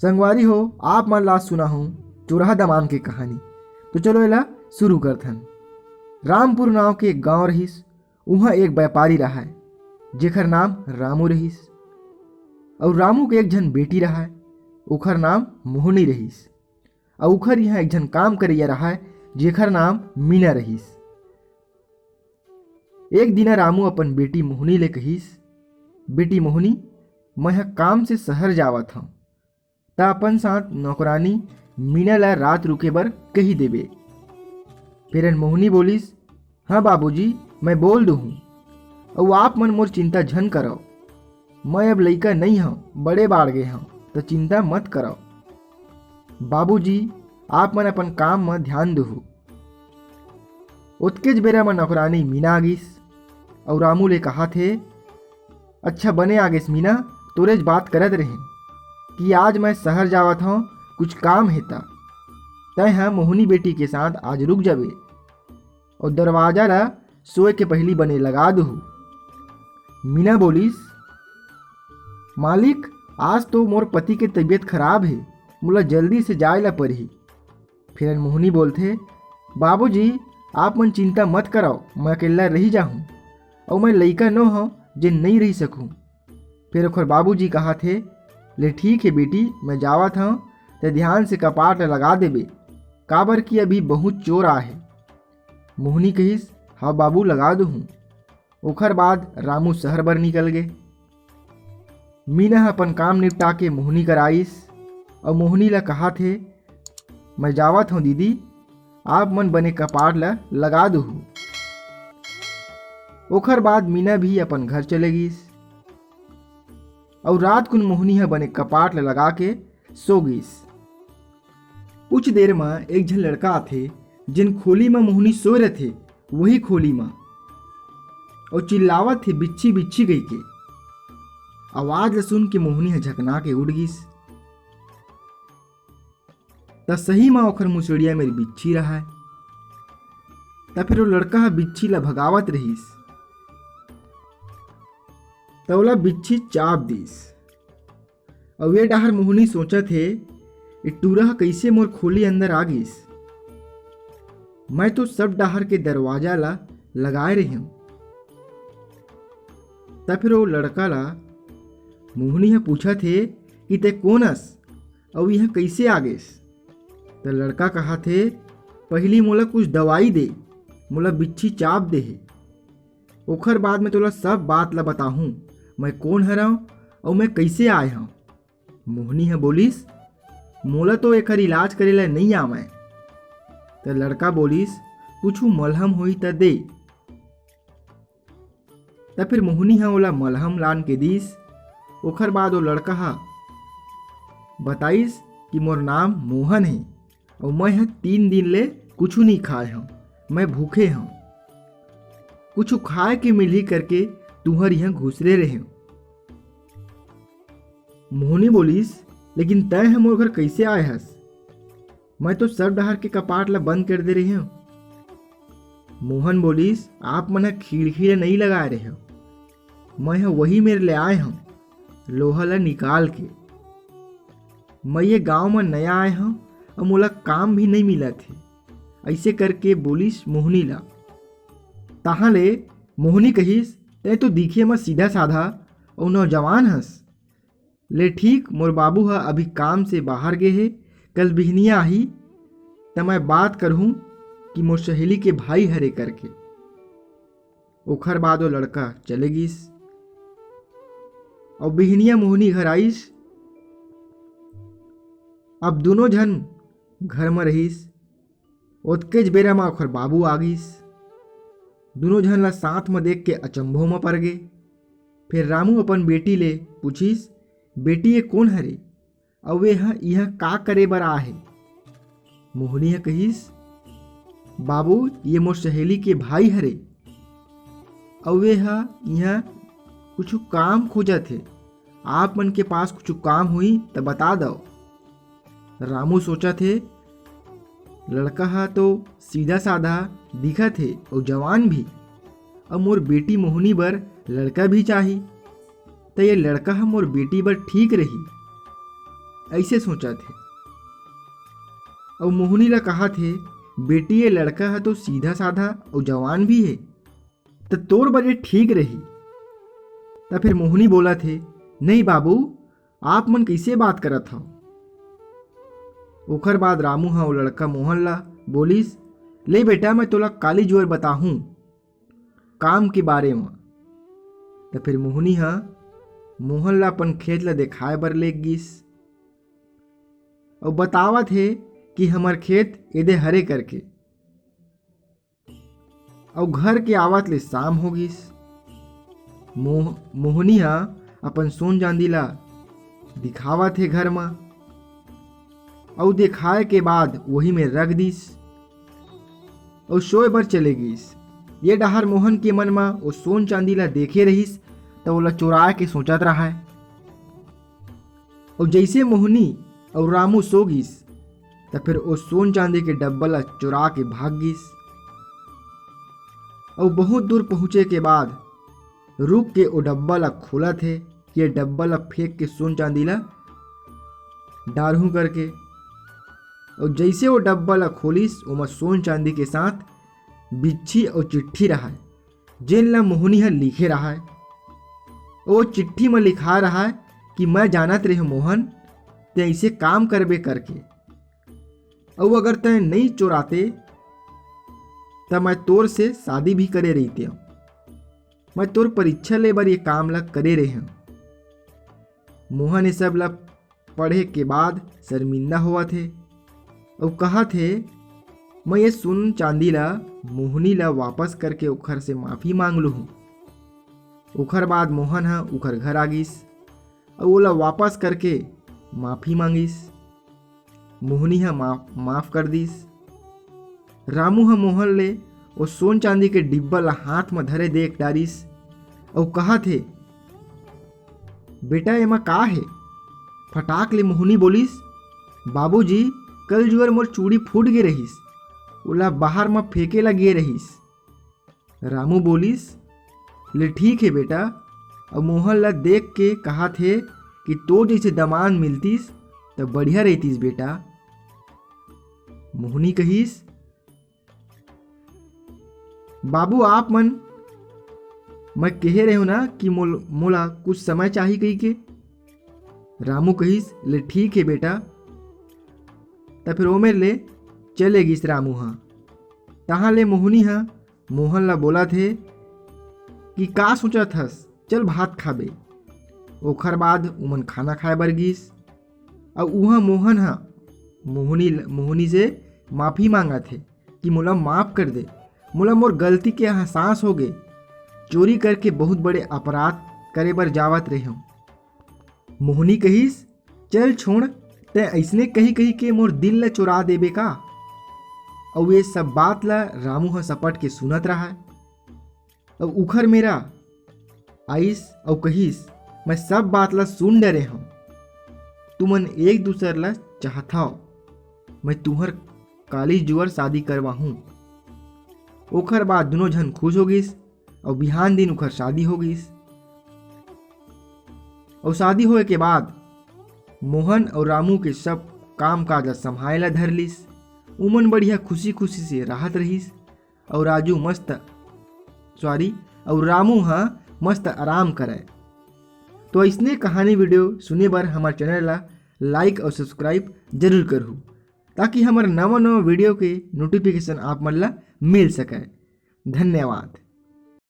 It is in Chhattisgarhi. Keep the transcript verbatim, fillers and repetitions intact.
संगवारी हो, आप मन ला सुनाहूं चोरहा दमांद के कहानी। तो चलो एला शुरू करथन। रामपुर नांव के एक गांव रहिस। उहां एक व्यापारी रहय, जेकर नाम रामू रहिस। अउ रामू के एक झन बेटी रहय, ओकर नाम मोहनी रहिस। अउ ओकर इहां एक झन काम करइया रहय, जेकर नाम मीना रहिस। एक दिन रामू अपन बेटी मोहनी ले कहिस, "बेटी मोहनी, मैं ह काम से शहर जावत हंव, त अपन साथ नौकरानी मीना ला रात रुके बर कहि देबे।" फेरन मोहनी बोलिस, "हां बाबूजी, मैं बोल दूहूं, अउ आप मन मोर चिंता झन करव। मैं अब लइका नइ हंव, बड़े बाढ़ गे हंव, त चिंता मत करव। बाबूजी, आप मन अपन काम म ध्यान दूहू।" ओतकेच बेरा म नौकरानी मीना आ गिस अउ रामू ले कहाथे, "अच्छा बने आ गेस मीना, तोरेच बात करत रहें कि आज मैं शहर जावत हंव, कुछ काम हे त। तैं ह मोहनी बेटी के साथ आज रुक जाबे अउ दरवाजा ला सोए के पहिली बने लगा दूहू।" मीना बोलिस, "मालिक, आज तो मोर पति के तबीयत खराब हे, मोला जल्दी से जाए ला परही।" फेरन मोहनी बोलथे, "बाबूजी, आप मन चिंता मत करव, मैं अकेल्ला रहि जाहूं, अउ मैं लइका नो हंव, जे नइ रहि सकहूं।" फेर ओखर बाबूजी कहाथे, "ले ठीक हे बेटी, मैं जावत हंव, तैं ध्यान से कपाट ल लगा देबे, काबर कि अभी बहुत चोर आए हे।" मोहनी कहिस, "हां बाबू, लगा दूहूं।" ओखर बाद रामू शहर बर निकल गे। मीना ह अपन काम निपटा के मोहनी कर आइस अउ मोहनी ला कहाथे, "मैं जावत हंव दीदी, आप मन बने कपाट ला लगा दूहू।" ओखर बाद मीना भी अपन घर चले गिस अउ रात कुन मोहनी ह बने कपाट ला लगा के सो गिस। कुछ देर म एक झन लड़का आथे, जेन खोली म मोहनी सोए रथे, वही खोली म, अउ चिल्लावत हे, "बिच्छी, बिच्छी," कहिके। आवाज ल सुन के मोहनी ह झकना के उठ गिस। त सही म ओखर मुसड़िया मेर बिच्छी रहय। त फेर ओ लड़का ह बिच्छी ल भगावत रहिस, त ओला बिच्छी चाब दिस। अउ ए डहर मोहनी सोचत हे, "ए टूरा ह कइसे मोर खोली अंदर आ गिस? मैं तो सब डहर के दरवाजा ला लगाए रेहेंव।" त फेर ओ लड़का ला मोहनी ह पूछत हे कि "तैं कोन अस अउ इहां कइसे आ गेस?" त लड़का कहत हे, "पहिली मोला कुछ दवाई दे, मोला बिच्छी चाब दे हे, ओखर बाद मैं तोला सब बात ला बताहूं, मैं कोन हरंव अउ मैं कइसे आए हंव।" मोहनी ह बोलिस, "मोला तो एखर इलाज करे ला नइ आवय।" त लड़का बोलिस, "कुछु मलहम होही त दे।" त फेर मोहनी ह ओला मलहम लान के दिस। ओखर बाद ओ लड़का ह बताइस कि "मोर नाम मोहन हे अउ मैं ह तीन दिन ले कुछु नइ खाए हंव, मैं भूखे हंव, कुछु खाए के मिलही करके तुंहर इहां घुसरे रेहेंव।" मोहनी बोलिस, "लेकिन तैं ह मोर घर कइसे आए हस? मैं तो सब डहर के कपाट ला बंद कर दे रेहेंव।" मोहन बोलिस, "आप मन ह खिड़की ला नइ लगाए रेहेव, मैं ह वही मेर ले आए हंव, लोहा ला निकाल के। मैं ये गांव म नया आए हंव अउ मोला काम भी नइ मिलत हे।" अइसे करके बोलिस मोहनी ला। तहां ले मोहनी कहिस, "तैं तो दिखे म सीधा साधा अउ नौजवान हस। ले ठीक, मोर बाबू ह अभी काम से बाहर गे हे, कल बिहनिया आही, त मैं बात करहूं कि मोर सहेली के भाई हरे करके।" ओखर बाद ओ लड़का चले गिस। अउ बिहनिया मोहनी घर आइस। अब दूनों झन घर म रहिस। ओतकेच बेरा म ओखर बाबू आ गिस। दूनों झन ला साथ म देख के अचंभो म पर गे। फेर रामू अपन बेटी ले पूछिस, "बेटी, ये कोन हरे? अउ ये ह इहां का करे बर आ हे?" मोहनी ह कहिस, "बाबू, ये मोर सहेली के भाई हरे, अउ ये ह इहां कुछु काम खोजत हे। आप मन के पास कुछु काम होही त बता दव।" रामू सोचत हे, "लड़का ह तो सीधा साधा दिखत हे अउ जवान भी, अउ मोर बेटी मोहनी बर लड़का भी चाही, त ये लड़का ह मोर बेटी बर ठीक रही।" अइसे सोचत हे। अउ मोहनी ला कहत हे, "बेटी, ये लड़का ह तो सीधा साधा अउ जवान भी हे, त तोर बर ये ठीक रही।" त फिर मोहनी बोलत हे, "नहीं बाबू, आप मन कइसे बात करत हव?" ओखर बाद रामू ह ओ लड़का मोहन ला बोलिस, "ले बेटा, मैं तोला काली जुवर बताहूं काम के बारे म।" त फिर मोहनी ह मोहन ला अपन खेत ला देखाए बर ले गिस अउ बतावत हे कि हमर खेत एदे हरे करके। अउ घर के आवत ले शाम हो गिस। मोह-, मोहनी ह अपन सोन चांदी ला दिखावत हे घर म, अउ दिखाए के बाद वही में रख दिस अउ सोए बर चले गिस। ये डहर मोहन के मन म ओ सोन चांदी ला देखे रहिस, त ओला चोराए के सोचत रहय। अउ जइसे मोहनी अउ रामू सो गिस, त फिर ओ सोन चांदी के डब्बा ला चुरा के भाग गिस। अउ बहुत दूर पहुंचे के बाद रुक के ओ डब्बा ला खोलत हे कि ये डब्बा ला फेंक के सोन चांदी ला डारहूं करके। अउ जइसे ओ डब्बा ला खोलिस, ओमा सोन चांदी के साथ बिच्छी अउ चिट्ठी रहय, जेन ला मोहनी ह लिखे रहय। ओ चिट्ठी म लिखाय रहय कि मैं जानत रेहेंव मोहन, तें अइसे काम करबे करके, अउ अगर तें नइ चोराते, त मैं तोर से शादी भी करे रहितेंव। मैं तोर परीक्षा ले बर ये काम ला करे रेहेंव। मोहन ये सब ला पढ़े के बाद शर्मिंदा होवत हे अउ कहत हे, "मैं ये सोन चांदी ला मोहनी ला वापस करके ओखर से माफी मांग लूहूं।" ओखर बाद मोहन ह ओखर घर आ गिस अउ ओला वापस करके माफी मांगिस। मोहनी ह मा-, माफ कर दिस। रामू ह मोहन ले ओ सोन चांदी के डिब्बा ला हाथ म धरे देख डारिस अउ कहत हे, "बेटा, एमा का हे?" फटाक ले मोहनी बोलिस, "बाबूजी, कल जुवर मोर चूड़ी फूट गे रहिस, ओला बाहर म फेंके ला गे रहिस।" रामू बोलिस, "ले ठीक हे बेटा," अउ मोहन ला देख के कहत हे कि "तोर जइसे दमांद मिलतिस त बढ़िया रहितिस बेटा।" मोहनी कहिस, "बाबू, आप मन, मैं कहे रेहेंव ना कि मोल-, मोला कुछ समय चाही कहिके।" रामू कहिस, "ले ठीक हे बेटा।" त फिर ओमेर ले चले गिस रामू ह। तहां ले मोहनी ह मोहन ला बोलत हे कि "का सोचत हस, चल भात खाबे।" ओखर बाद उमन खाना खाए बर गिस। अउ उहां मोहन ह मोहनी, मोहनी से माफी मांगत हे कि "मोला माफ कर दे, मोला मोर गलती के एहसास हो गे, चोरी करके बहुत बड़े अपराध करे बर जावत रेहेंव।" मोहनी कहिस, "चल छोड़, तें अइसने कहि कहि के मोर दिल ला चोरा देबे का?" अउ ये सब बात ला रामू ह सपट के सुनत रहय। अउ उखर मेरा आइस अउ कहिस, "मैं सब बात ला सुन डरे हंव। तुमन एक दूसर ला चाहथव। मैं तुंहर काली जुवर शादी करवाहूं।" ओखर बाद दुनों झन खुश हो गिस अउ बिहान दिन उखर शादी हो गिस। अउ शादी होए के बाद मोहन अउ रामू के सब काम काज ला संभाले ला धर लिस। उमन बढ़िया खुशी खुशी से रहत रहिस। अउ राजू मस्त, सॉरी, अउ रामू ह मस्त आराम करय। तो अइसने कहानी वीडियो सुने बर हमर चैनल ला लाइक अउ सब्सक्राइब जरूर करहू, ताकि हमर नवा नवा वीडियो के नोटिफिकेशन आप मन ला मिल सकय। धन्यवाद।